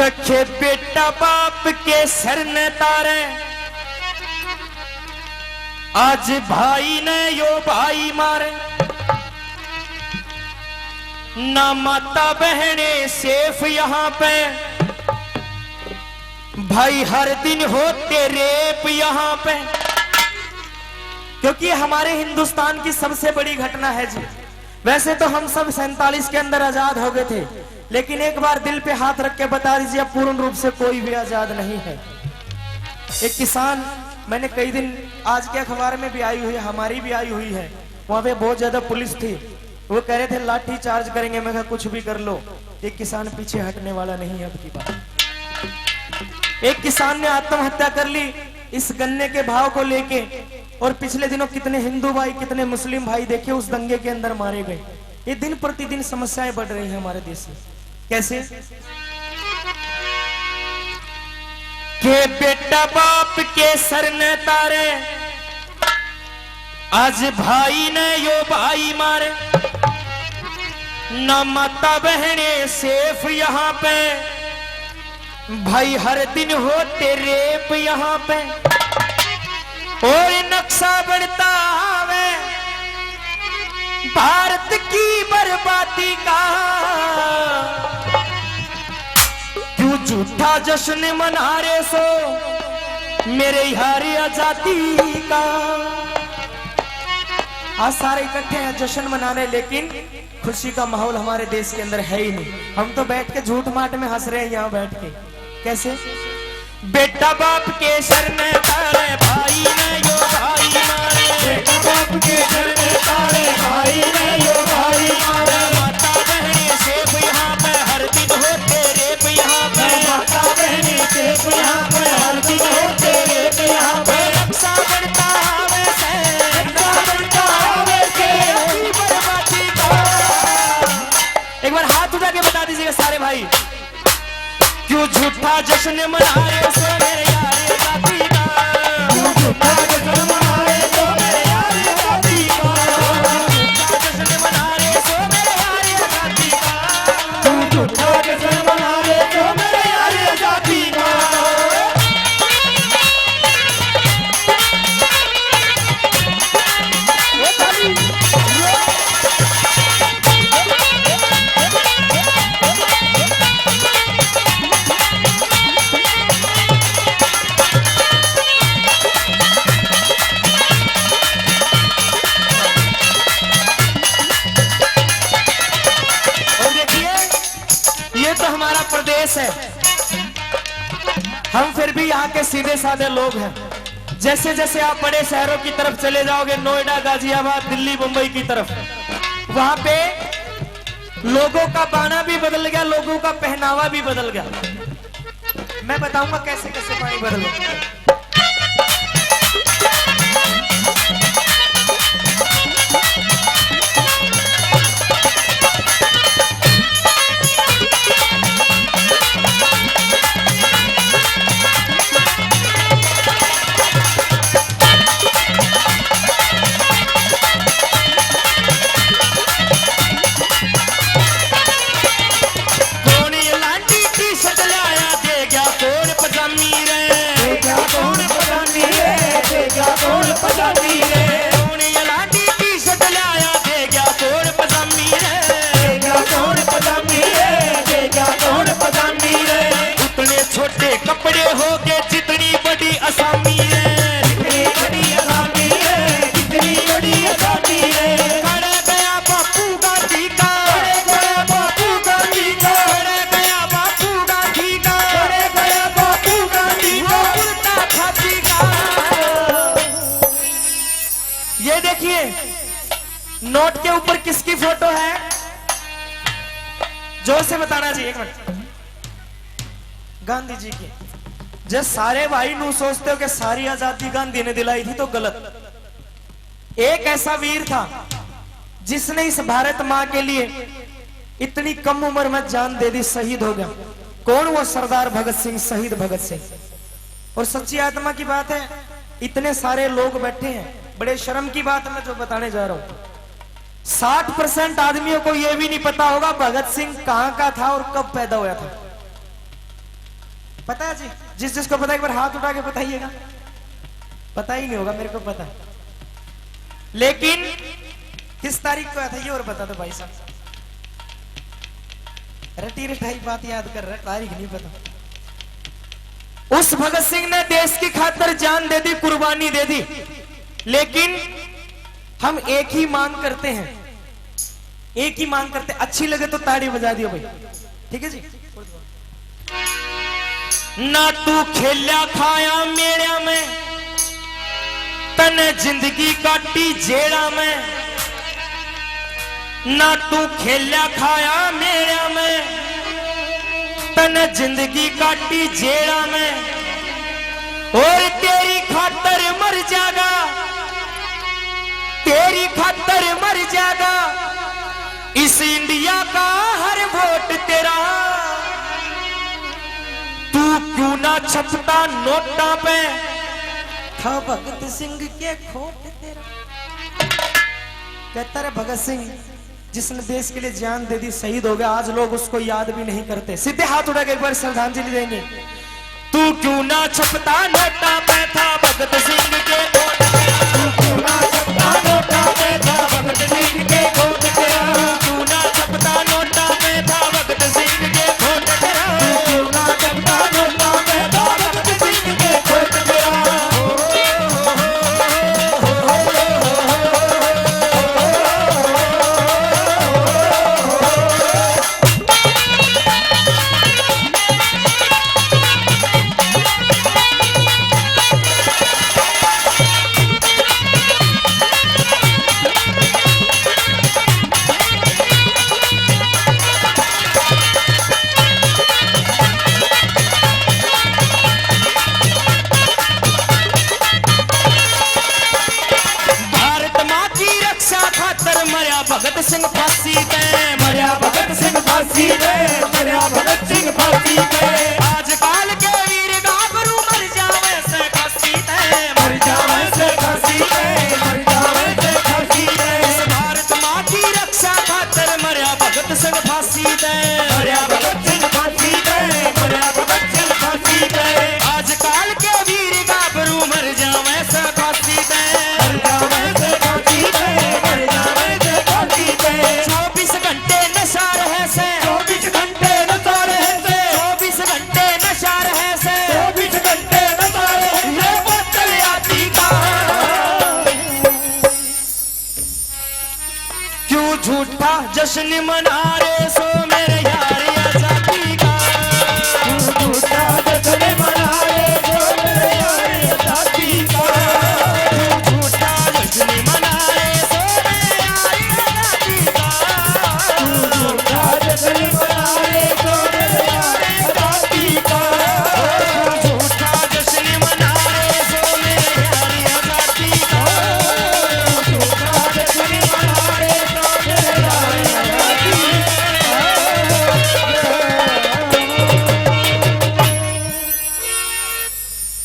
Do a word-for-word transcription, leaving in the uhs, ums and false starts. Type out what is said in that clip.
रखे बेटा बाप के सर ने तारे, आज भाई ने यो भाई मारे, ना माता बहने सेफ यहाँ पे, भाई हर दिन होते रेप यहाँ पे, क्योंकि ये हमारे हिंदुस्तान की सबसे बड़ी घटना है जी। वैसे तो हम सब सैंतालीस के अंदर आजाद हो गए थे, लेकिन एक बार दिल पे हाथ रख के बता दीजिए, पूर्ण रूप से कोई भी आजाद नहीं है। एक किसान, मैंने कई दिन, आज के अखबार में भी आई हुई है, हमारी भी आई हुई है, वहाँ पे बहुत ज्यादा पुलिस थी, वो कह रहे थे लाठी चार्ज करेंगे। मैं कहा कुछ भी कर लो, एक किसान पीछे हटने वाला नहीं है अब की बार। एक किसान ने आत्महत्या कर ली इस गन्ने के भाव को लेके, और पिछले दिनों कितने हिंदू भाई, कितने मुस्लिम भाई देखे उस दंगे के अंदर मारे गए। ये दिन प्रतिदिन समस्याएं बढ़ रही हैं हमारे देश में। कैसे? के बेटा बाप के सर ने तारे, आज भाई ने यो भाई मारे, ना माता बहने सेफ यहाँ पे, भाई हर दिन होते रेप यहाँ पे। और नक्शा बनता आवे भारत की बर्बादी का, क्यों झूठा जश्न मना रहे सो मेरे यार आजादी का। आज सारे इकट्ठे हैं, जश्न मना रहे, लेकिन खुशी का माहौल हमारे देश के अंदर है ही नहीं। हम तो बैठ के झूठ माट में हंस रहे हैं यहाँ बैठ के। कैसे? बेटा बाप के सर ने तारे, भाई ने यो भाई मारे। बेटा बाप के सर ने तारे, भाई ने यो भाई मारे। माता बहने सेफ यहाँ पे, हर दिन होते रेप यहाँ पे। माता बहने सेफ यहाँ पे, हर दिन होते रेप यहाँ पे। नक्शा बनता आवे से, नक्शा बनता आवे से, बर्बादी का। एक बार हाथ उठा के बता दीजिएगा सारे भाई, क्यों झूठा जश्न मना रहे सो मेरे यार आजादी का? क्यों झूठा जश्न मना रहे सो मेरे यार आजादी का? क्यों झूठा जश्न मना रहे सो मेरे यार आजादी का? क्यों झूठा जश्न मना रहे सो मेरे यार आजादी का? और देखिए, ये तो हमारा प्रदेश है, हम फिर भी यहाँ के सीधे साधे लोग हैं। जैसे जैसे आप बड़े शहरों की तरफ चले जाओगे, नोएडा, गाजियाबाद, दिल्ली, मुंबई की तरफ, वहां पे लोगों का बाना भी बदल गया, लोगों का पहनावा भी बदल गया। मैं बताऊंगा कैसे कैसे पानी बदल गया। कौन ये लांडी टी शर्ट लाया, दे गया कौन पजामी रे? दे गया कौन पजामी रे? दे गया कौन पजामी रे? कौन ये लांडी टी शर्ट लाया, दे गया कौन पजामी रे? दे गया कौन पजामी रे? दे गया कौन पजामी रे? उतने छोटे कपड़े हो गए, जितनी बड़ी असामी रे। जितनी बड़ी असामी रे, जितनी बड़ी असामी रे। कड़े गया बापू गांधी का। कड़े गया बापू गांधी का। कड़े गया बापू गांधी का। कड़े गया बापू गांधी का। वो कुर्ता खादी का। ये देखिए, नोट के ऊपर किसकी फोटो है? जोर से बताना जी, एक मिनट। गांधी जी की। जे सारे भाई नू सोचते हो कि सारी आजादी गांधी ने दिलाई थी, तो गलत। एक ऐसा वीर था जिसने इस भारत माँ के लिए इतनी कम उम्र में जान दे दी, शहीद हो गया। कौन? वो सरदार भगत सिंह, शहीद भगत सिंह। और सच्ची आत्मा की बात है, इतने सारे लोग बैठे हैं, बड़े शर्म की बात मैं जो बताने जा रहा हूं। साठ परसेंट आदमियों को यह भी नहीं पता होगा भगत सिंह कहां का था और कब पैदा हुआ था। पता है जी? जिस जिसको पता, एक बार हाथ उठा के बताइएगा। पता ही नहीं होगा, मेरे को पता। लेकिन किस तारीख को आया था, ये और बता दो भाई साहब। रटी रटाई बात याद कर रहा, तारीख नहीं पता। उस भगत सिंह ने देश की खातर जान दे दी, कुर्बानी दे दी, लेकिन हम एक ही मांग करते हैं, एक ही मांग करते, अच्छी लगे तो ताड़ी बजा दियो भाई, ठीक है जी। ना तू खेल्या खाया मेल्या में, तने जिंदगी काटी जेला में। ना तू खेल्या खाया मेल्या में, तने जिंदगी काटी जेला में। और तेरी खातर मर जागा, तेरी खातर मर जागा इस इंडिया का हर वोट तेरा। तू क्यों ना छपता नोटा पे, था भगत सिंह के खोट तेरा। कहता रे भगत सिंह, जिसने देश के लिए जान दे दी, शहीद हो गया, आज लोग उसको याद भी नहीं करते। सीधे हाथ उठा के एक बार श्रद्धांजलि देंगे। तू क्यों ना छपता नोटा पे, था भगत सिंह के वोट तेरा। तू क्यों ना छपता नोटा पे, था भगत सिंह के वोट तेरा। तू क्यों ना छपता नोटा पे, था भगत सिंह के वोट तेरा। तू क्यों ना छपता नोटा पे, था भगत सिंह के वोट तेरा। भारत माँ की रक्षा खातर मरया भगत सिंह फांसी पे, मरया भगत सिंह फांसी पे, मरया भगत सिंह फांसी पे। आजकल के वीर गाबरू मर जावे से फांसी पे, मर जावे से फांसी पे, मर जावे से फांसी पे। इस भारत माँ की रक्षा खातर मरया भगत सिंह फांसी पे, मरया भगत सिंह फांसी पे, मरया भगत सिंह फांसी पे। आजकल के वीर गाबरू मर जावे से फांसी पे, मर जावे से फांसी पे, मर जावे से फांसी पे। चौबीस घंटे नशा रहे से, चौबीस घंटे नशा रहे से, चौबीस घंटे नशा रहे से, चौबीस घंटे नशा रहे से। बोतल आती का क्यों झूठा जश्न मना रे सो मेरे